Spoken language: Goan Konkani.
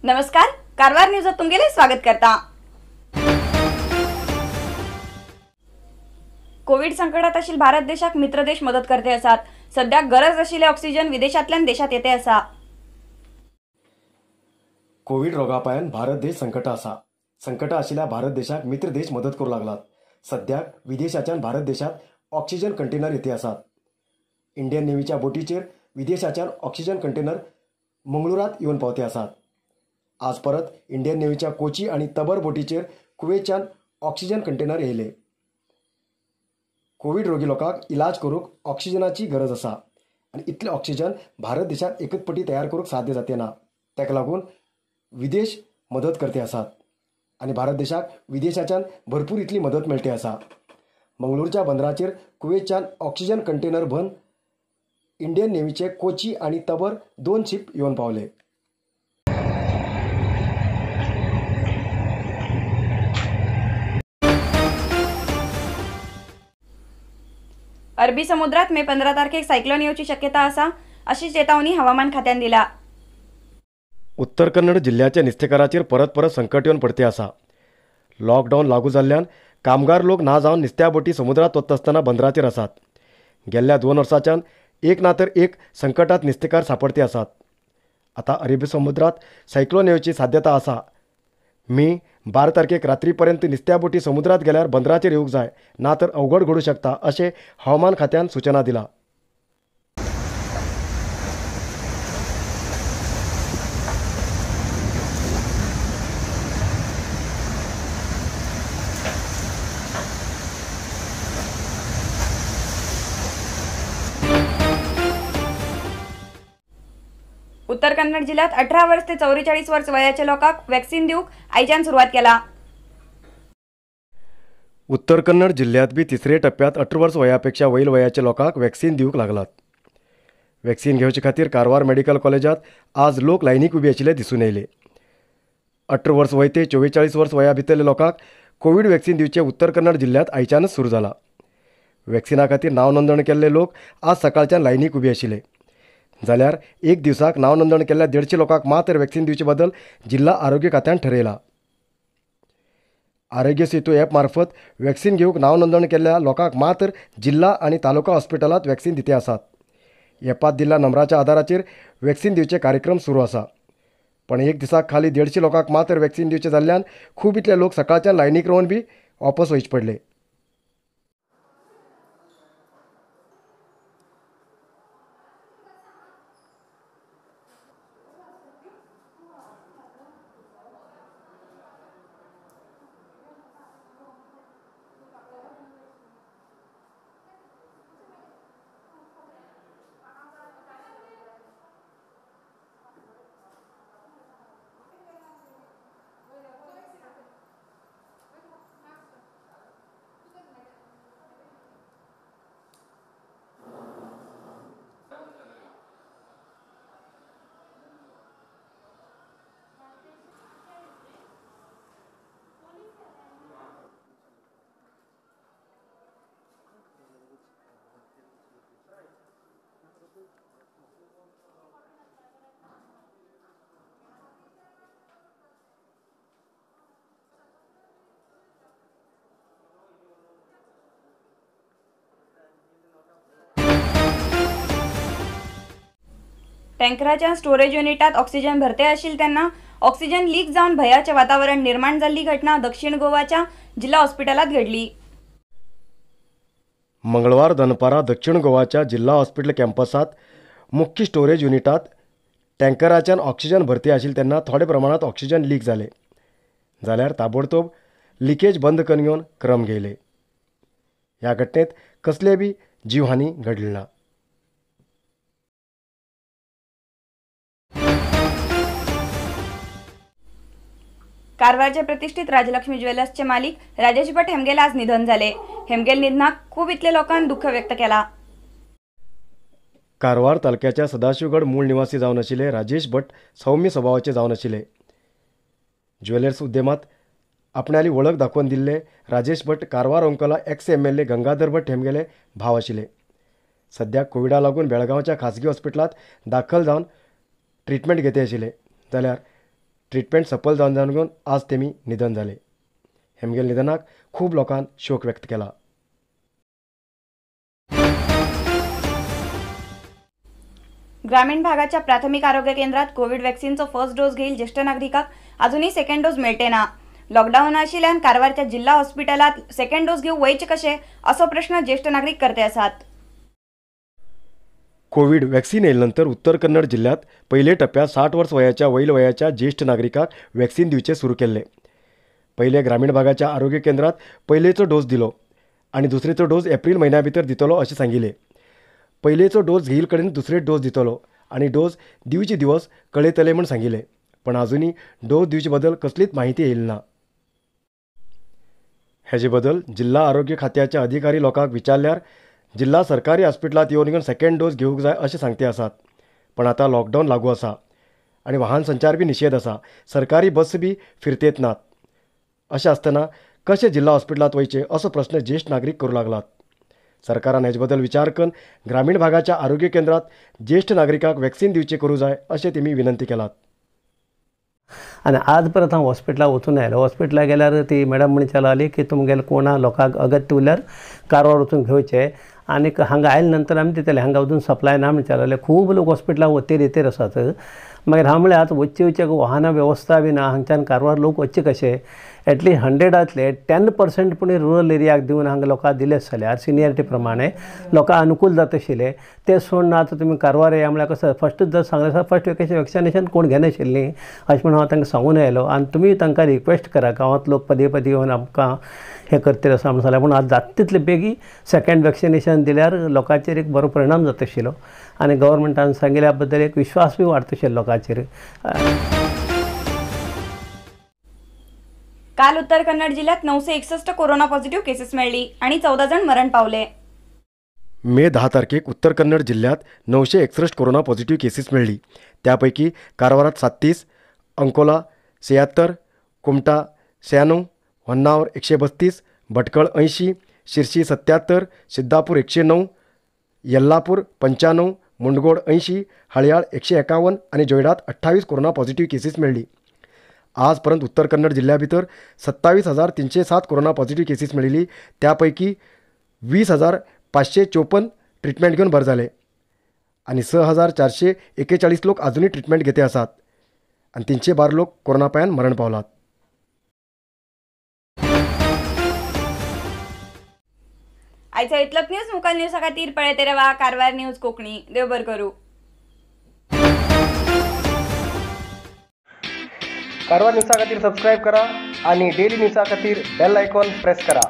नमस्कार, कारवार न्यूजात तुमगेले स्वागत करता। कोविड संकटात आशिल्ले भारत देशाक मित्र देश मदत करते आसात। सध्या गरज आशिल्ले ऑक्सिजन विदेशांतल्यान देशात येते आसा। कोविड रोगापायान भारत देश संकट आसा। संकट आशिल्ल्या भारत देशाक मित्र देश मदत करूं लागलात। सध्या विदेशाच्यान भारत देशात ऑक्सिजन कंटेनर येते आसात। इंडियन नेव्हीच्या बोटीचेर विदेशाच्यान ऑक्सिजन कंटेनर मंगळुरात येवन पावते आसात। आज परत इंडियन नेव्हीच्या कोची आणि तबर बोटीचेर कुवेतच्यान ऑक्सिजन कंटेनर येयले। कोविड रोगी लोकांक इलाज करूंक ऑक्सिजनाची गरज आसा आनी इतले ऑक्सिजन भारत देशात एकच पटी तयार करूंक साध्य जाते ना। ताका लागून विदेश मदत करते आसात आनी भारत देशाक विदेशाच्यान भरपूर इतली मदत मेळटे आसा। मंगळूरच्या बंदराचेर कुवेतच्यान ऑक्सिजन कंटेनर भरून इंडियन नेव्हीचे कोची आनी तबर दोन शिप येवन पावले। अरबी समुद्रात मे 15 तारखेक सायक्लोन येवची शक्यता आसा अशी चेतावणी हवामान खात्यान दिला। उत्तर कन्नड जिल्ह्याच्या नुस्तेकाराचेर परत परत संकट येवन पडते आसा। लॉकडावन लागू जाल्ल्यान कामगार लोक ना जावन नुस्त्या बोटी समुद्रात वता आसतना बंदराचेर आसात। गेल्ल्या 2 वर्सांच्यान एक ना तर एक संकटात नुस्तेकार सापडते आसात। आतां अरबी समुद्रात सायक्लोन येवची साध्यता आसा। मे 12 तारखेक रात्रीपर्यंत नुस्त्या बोटी समुद्रात गेल्यार बंदराचेर येवंक जाय, ना तर अवघड घडूं शकता अशें हवामान खात्यान सूचना दिला। उत्तर कन्नड जिल्ह्यात 18 वर्ष ते 44 वर्ष वयाच्या लोकांक वॅक्सिन दिवंक आयच्यान सुरवात केला। उत्तर कन्नड जिल्ह्यात बी तिसरे टप्प्यात 18 वर्ष वयापेक्षा वयल वयाच्या लोकांक वॅक्सिन दिवंक लागलात। वॅक्सिन घेवचे खातीर कारवार मेडिकल कॉलेजात आज लोक लायनीक उबे आशिल्ले दिसून येयले। 18 वर्ष वय ते 44 वर्ष वया भितरले लोकांक कोविड वॅक्सिन दिवचे उत्तर कन्नड जिल्ह्यात आयच्यानच सुरू जाला। वॅक्सिना खातीर नांव नोंदणी केल्ले लोक आज सकाळच्यान लायनीक उबे आशिल्ले। जाल्यार एक दिवसाक नाव नोंदणी केल्ल्या 150 लोकांक मात्र वॅक्सिन दिवचे बदल जिल्हा आरोग्य खात्यान ठरयला। आरोग्य सेतू ॲप मार्फत वॅक्सिन घेवंक नाव नोंदणी केल्ल्या लोकांक मात्र जिल्हा आनी तालुका हॉस्पिटलांत वॅक्सिन दिते आसात। ॲपात दिल्ल्या नंबराच्या आदाराचेर वॅक्सिन दिवचे कार्यक्रम सुरू आसा। पण एक दिसाक खाली 150 लोकांक मात्र वॅक्सिन दिवचे जाल्ल्यान खूब इतले लोक सकाळच्या लायनीक रावन बी वापस वयचे पडले। टँकराच्या स्टोरेज युनिटात ऑक्सिजन भरते आशिल्ले तेन्ना ऑक्सिजन लीक जावन भयाचे वातावरण निर्माण जाल्ली घटना दक्षिण गोवाच्या जिल्हा हॉस्पिटलात घडली। मंगळवार दनपारा दक्षिण गोवाच्या जिल्हा हॉस्पिटल कॅम्पसात मुख्य स्टोरेज युनिटात टँकराच्यान ऑक्सिजन भरती आशिल्ले तेन्ना थोडे प्रमाणात ऑक्सिजन लीक जाले। जाल्यार ताबडतोब लिकेज बंद करून घेवन क्रम घेयले। ह्या घटनेत कसले बी जीवहानी घडली ना। कारवारचे प्रतिष्ठित राजलक्ष्मी ज्वेलर्सचे मालिक राजेश भट हेमगेल आज निधन झाले। हेमगेल निधनाक खूब इतले लोकांनी दुःख व्यक्त केला। कारवार तालुक्याच्या सदाशिवगड मूळ निवासी जावन आशिल्ले राजेश भट सौम्य स्वभावाचे जावन आशिल्ले। ज्वेलर्स उद्यमात आपणाली वळख दाखोवन दिल्ले राजेश भट Karwar Ankola ex MLA Gangadhar Bhat हेमगेले भाव आशिल्ले। सध्या कोविडा लागून बेळगांवच्या खासगी हॉस्पिटलांत दाखल जावन ट्रिटमेंट घेते आशिल्ले। जाल्यार ट्रिटमेंट सफल जावन जावन घेवन आज तेमी निधन जालें. हेमगेल निधनाक खूब लोकांन शोक व्यक्त केला. ग्रामीण भागाच्या प्राथमिक आरोग्य केंद्रात कोविड वॅक्सिनचो फर्स्ट डोस घेईल ज्येष्ठ नागरिकांक अजूनही सेकंड डोस मेळटे ना. लॉकडाऊन आशिल्ल्यान कारवारच्या जिल्हा हॉस्पिटलात सेकंड डोस घेऊ वयचे कशे असो प्रश्न ज्येष्ठ नागरिक करते आसात. कोविड वॅक्सिन येयल्या नंतर उत्तर कन्नड जिल्ह्यात पयले टप्प्यात 60 वर्स वयाच्या वयल वयाच्या ज्येष्ठ नागरिकांक वॅक्सिन दिवचे सुरू केल्ले. पयले ग्रामीण भागाच्या आरोग्य केंद्रात पयलेचो डोस दिलो आनी दुसरेचो डोस एप्रिल म्हयन्या भितर दितलो अशें सांगिल्लें. पयलेचो डोस घेईल कडेन दुसरे डोस दितलो आनी डोस दिवचे दिवस कळयतले म्हूण सांगिल्लें, पण अजुनूय डोस दिवचे बदल कसलीच म्हायती येयली ना. हेजे बदल जिल्हा आरोग्य खात्याच्या अधिकारी लोकांक विचारल्यार जिल्हा सरकारी हॉस्पिटलांत येवन घेवन सेकंड डोस घेवंक जाय अशें सांगते आसात. पण आतां लॉकडावन लागू आसा आनी वाहन संचार बी निशेध आसा, सरकारी बस बी फिरतेत नात. अशें आसतना कशें जिल्हा हॉस्पिटलांत वयचें असो प्रस्न ज्येश्ठ नागरीक करूं लागलात. सरकारान हेजे बदल विचार करून ग्रामीण भागाच्या आरोग्य केंद्रात ज्येश्ठ नागरिकांक वॅक्सिन दिवचें करूं जाय अशें तेमी विनंती केलात. आनी आज परत हांव हॉस्पिटलाक वचून आयलो. हॉस्पिटलाक गेल्यार ती मॅडम म्हणचे लागली की तुमगेले कोणा लोकांक अगत्य उरल्यार कारवार वचून घेवचें आनीक हांगा आयले नंतर आमी दितले, हांगा अजून सप्लाय ना म्हणचे लागले. खूब लोक हॉस्पिटलाक वतेर येतेर आसात. मागीर हांव म्हळ्यार आतां वच्चे वच्चे वाहना वेवस्था बी ना, हांगच्यान कारवार लोक वच्चे कशे? एटलिस्ट 100 10% पूण रुरल एरियाक दिवन हांगा लोकांक दिले जाल्यार सिनियरिटी प्रमाणे लोकांक अनुकूल जाता आशिल्लें. तें सोडून आतां तुमी कारवार या म्हळ्यार कसो फस्टूच जर सांगलें जाल्यार फस्ट वॅक्सिनेशन कोण घेनाशिल्लीं अशें म्हूण हांव तांकां सांगून आयलो. आनी तुमी तांकां रिक्वेस्ट करा, गांवांत लोक पदे पदे येवन आमकां हें करतले आसा म्हूण सांगलें. पूण आतां जाता तितले बेगी सेकंड वॅक्सिनेशन दिल्यार लोकांचेर एक बरो परिणाम जाता आशिल्लो आनी गव्हर्मेंटान सांगिल्ल्या बद्दल एक विश्वास बी वाडटा आशिल्लो लोकांचेर. काल उत्तर कन्नड जिल्ह्यात 961 कोरोना पॉझिटिव्ह केसेस मिळाली आणि 14 जण मरण पावले. मे 10 तारखेक उत्तर कन्नड जिल्ह्यात 961 कोरोना पॉझिटिव्ह केसेस मिळाली. त्यापैकी कारवारात 37, अंकोला 76, कुमटा 96, होन्नावर 132, भटकळ 80, शिरशी 77, सिद्धापूर 109, यल्लापूर 95, मुंडगोड 80, हळयाळ 151 आणि जोयडात 28 कोरोना पॉझिटिव्ह केसेस मिळाली. आजपर्यंत उत्तर कन्नड जिल्ह्याभितर 27,307 कोरोना पॉझिटिव्ह केसेस मिळाली. त्यापैकी 20,554 ट्रिटमेंट घेऊन बरे झाले आणि 6,441 लोक अजूनही ट्रिटमेंट घेते आसात आणि 312 लोक कोरोना पायान मरण पावलात. आयचा इतलोच न्यूज. मुखाल न्यूजा खातीर पळयत रावा कारवार न्यूज कोंकणी. देव बरें करूं. कारवार न्यूजा खातीर सबस्क्राइब करा आणि डेली न्यूजा खातीर बेल आयकॉन प्रेस करा.